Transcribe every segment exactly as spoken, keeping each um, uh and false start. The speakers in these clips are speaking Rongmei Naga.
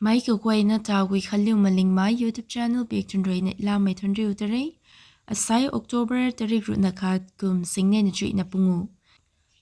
Mei kaguayna ta Guikhanliu Malingmei YouTube channel bik chwn rui neihlamei thuanriu ta re. Asai October tarik ruhna khat kum singnei na chuihna pungu.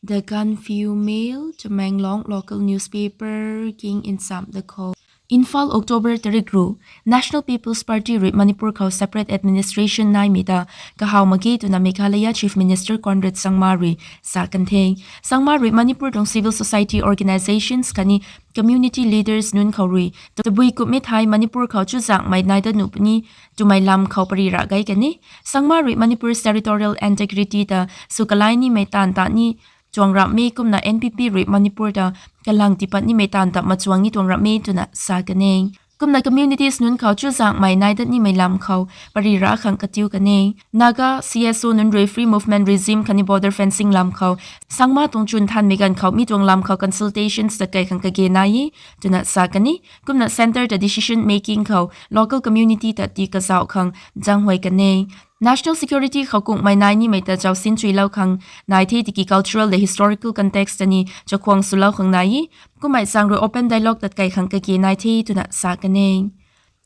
The Gaanphiu Mail, Tamenglong local newspaper king in sam da kho. Imphal, October tarik ruh. National People's Party rui Manipur khou separate administration naimei ta kahaw mak ge twna Meghalaya Chief Minister Conrad Sangma rui sa kan the. Sangma rui Manipur tuang civil society organizations khatni community leaders nunc khou rui tabui kumhmei thei Manipur khou chuzaenghmei nai dat nuh puni twmei lam khou pary ra gay kan e. Sangma rui Manipur's territorial integrity ta sw kalai nimei taanv ta ni tuang ramh e, kumna N P P rui Manipur ta kalang tiipat nimei taanv ta machuang ni tuang ramh e twna sa kan e. Kumna communities nunc khou chuzaenghmei nai dat nimei lam khou pary ra khang katiu kan e. Naga C S O nunc rui free movement regime khatni border fencing lam khou Sangma tuang chwn thanmei ganv khou mi tuang lam khou consultations tat kai khang kage nai e twna sa kan e. Kumna centre ta decision making khou local community ta tii kazauh khang zaenghuay kan e. National security khou kunghmei nai nimei ta zausin chuilou khang nai the tiki cultural le historical context ta ni chakhwang swlou khang nai e. Kummei zaeng rui open dialogue tat kai khang kage nai the twna sa kan e.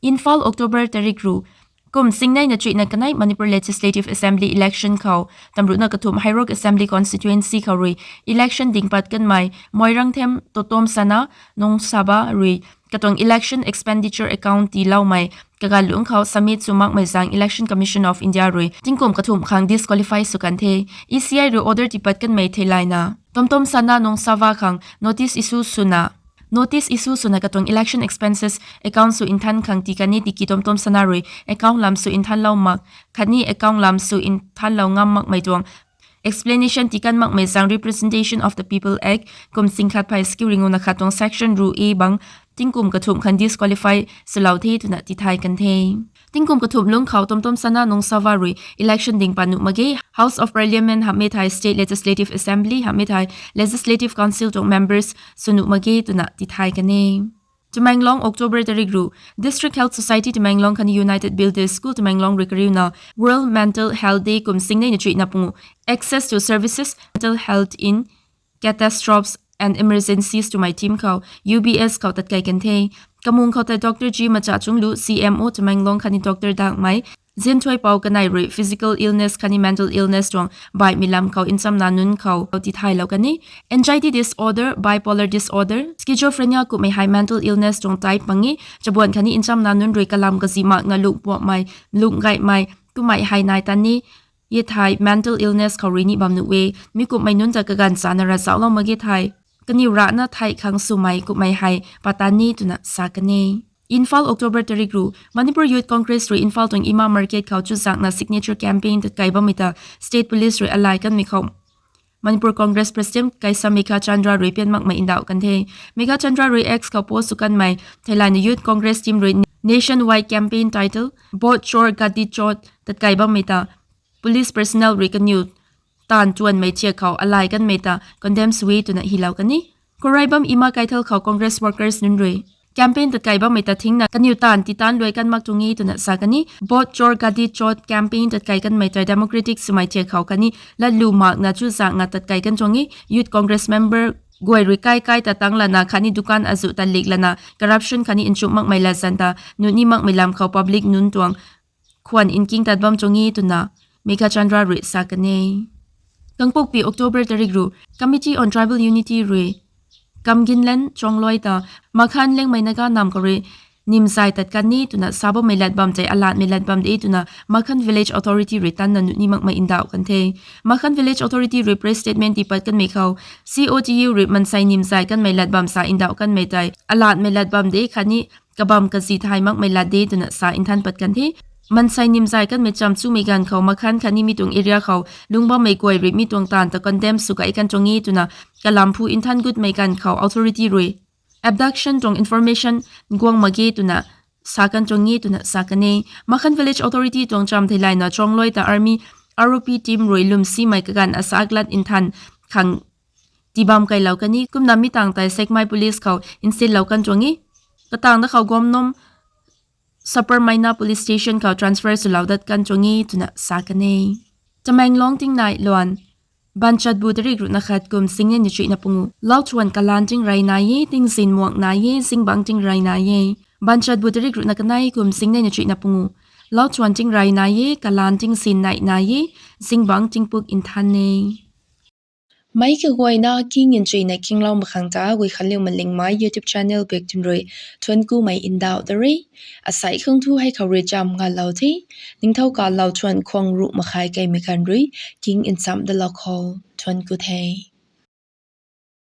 Imphal, October tarik ruh. Kum singnei na chuihna kanei Manipur Legislative Assembly election khou tamruhna kathumh Heirok Assembly Constituency khou rui election ding pat kanmei Moirangthem Totom Sana Nungsaba rui katuang election expenditure account tiiloumei kaganv lungc khou submit sw makmei zaeng Election Commission of India rui tingkum kathumh khang disqualify sw kan the. E C I rui order tiipat kanmei theilayna Tomtom Sana Nungsaba khang notice issue swna notice issue swna katuang election expenses account sw nthan khang tii kan e tiki Tomtom Sana rui account lam sw nthanlou mak khatni account lam sw nthanlou ngam makmei tuang explanation tii kan makmei zaeng Representation of the People Act kum singkhat phey skiu ringu na khat tuang section ruh e bang tingkum kathumh khang disqualify swlou the twna tithay kan the. Tingkum kathumh lungc khou Tomtom Sana Nungsaba rui election ding pat nuh mak ge, House of Parliament hamhmei thei State Legislative Assembly hamhmei thei Legislative Council tuang members sw nuh mak ge twna tithay kan e. Tamenglong, October tarik ruh. District Health Society Tamenglong khatni United Builders School Tamenglong rui kariuna World Mental Health Day kum singnei na chuihna pungu Access to Services Mental Health in Catastrophes and Emergencies twmei theme khou U B S khou tat kai kan the. Kamung khou tei Doctor G Machachunglu, C M O Tamenglong khatni Doctor Dangmei Zianthuaipou kanei rui physical illness khatni mental illness tuang baihmei lam khou nchamna nunc khou tithaylou kan e. Anxiety disorder, bipolar disorder, schizophrenia kummei hei mental illness tuang type pang e. Chabuan khatni nchamna nunc rui kalam kazi makna lungpuammei, lunggaymei kummei hei nai tan e. E thei mental illness khou rui ni bam nuh e. Mi kummei nunc ta kaganv chana ravzauhlou mak ge thei kaniw rana thei khang swmei kummei hei pat tan e twna sa kan e. Imphal, October tarik ruh. Manipur Youth Congress rui Imphal tuang Ima Market khou chuzaenghna signature campaign tat kai bammei ta State Police rui alai kanmei khou Manipur Congress President Kaisam Meghachandra rui pian makmei ndauh kan the. Meghachandra rui X khou post sw kanmei theilayna Youth Congress team rui nationwide campaign title Vote Chor Gaddi Chot tat kai bammei ta police personnel rui kaniw taanv tuanmei thiak khou alai kanmei ta condemn sw e twna hilou kan e. Khuraibam Ima Keithel khou Congress workers nunc rui campaign tat kai bammei ta thingna kaniw taanv titan luai kan mak tuang e twna sa kan e. Vote Chor Gaddi Chot campaign tat kai kanmei ta democratic swmei thiak khou khatni latlu makna chuzaenghna tat kai kan tuang e. Youth Congress member guay rui kai kai ta tang lana khatni dukan azuh ta lik lana corruption khatni nchumh makmei latzan ta nuh ni makmei lam khou public nunc tuang khwan nking tat bam tuang e twna Meghachandra rui sa kan e. Kangpokpi, October tarik ruh. Committee on Tribal Unity rui Kamginlan Chongloi ta Makhan Liangmei Naga nam khou rui nimzay tat kan e twna sa bammei lat bam tei alatmei lat bam de twna Makhan Village Authority rui tanna nuh ni makmei ndauh kan the. Makhan Village Authority rui press statement tiipat kanmei khou C O T U rui mansei nimzay kanmei lat bam sa ndauh kanmei tei alatmei lat bam de khatni kabam kazi thay makmei lat de twna sa nthan pat kan the. Mansei nimzay kanmei cham chumei ganv khou Makhan khatni mi tuang area khou lungc bammei guay rui mi tuang taanv ta condemn sw kai kan tuang e twna kalam phu nthan gutmei ganv khou authority rui abduction tuang information guang mak ge twna sa kan tuang e twna sa kan e. Makhan Village Authority tuang cham theilayna Chongloi ta army R O P team rui lwmsimei kaganv asak lat nthan khang tibam kailou kan e. Kumna mi tang tei Sekmai Police khou nsinlou kan tuang e. Katang da khou Gomnom Sapermeina Police Station khou transfer swlou dat kan tuang e twna sa kan e. Tamenglong tingnai luan. Banchatbu tarik ruhna khat kum singnei na chuihna pungu. Lauthuan kalan tingrey nai e, tingzin muang nai e, zingbangc tingrey nai e. Banchatbu tarik ruhna kanei kum singnei na chuihna pungu. Lauthuan tingrey nai e, kalan tingzin neih nai e, zingbangc tingpuk nthan e. Meic kaguayna king nchuina kinglou mak khang ta Guikhanliu Malingmei YouTube channel bak tun rui thuankumei ndauh da re. Asei khang thu hei khou rui cham ngalou the. Ningthau kalou thuan khwang ruh makhai keimei kan rui king nchamh dalou khou thuanku the.